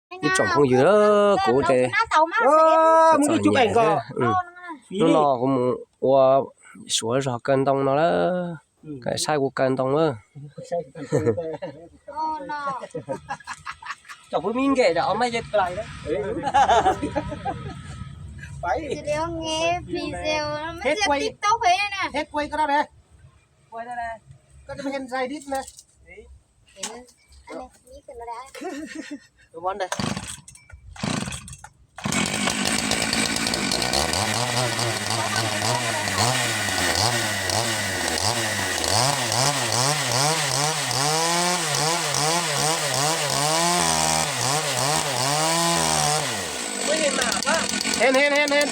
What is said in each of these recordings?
Ib tsoom phooj ywg, kuv ces hnub no kuv mus ua Suav zog kaw ntoo no lawm, saib kuv kaw ntoo lawm. Hen hen hen hen.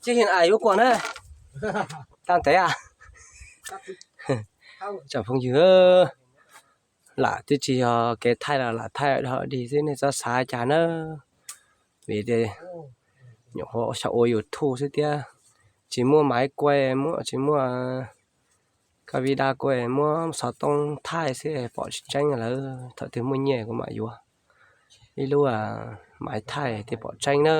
Tsis hin ais yuav kuas na. Tau ntev a. Tsoom phooj ywg, lam twb tsis yog kev thaij los lam thaij dhau dig xwb, nej txhob xav cas na. Vim tias nyuam qhuav xyaum ua YouTube xwb thiab, tsis muaj maiv kuaj, muaj tsis muaj kab vij dab kuaj, muab xov tooj thaij xwb pom tsis tseeb lawm. Thaum twg muaj nyiaj kuv mam yuav ib lub maiv thaij thiaj pom tseeb na.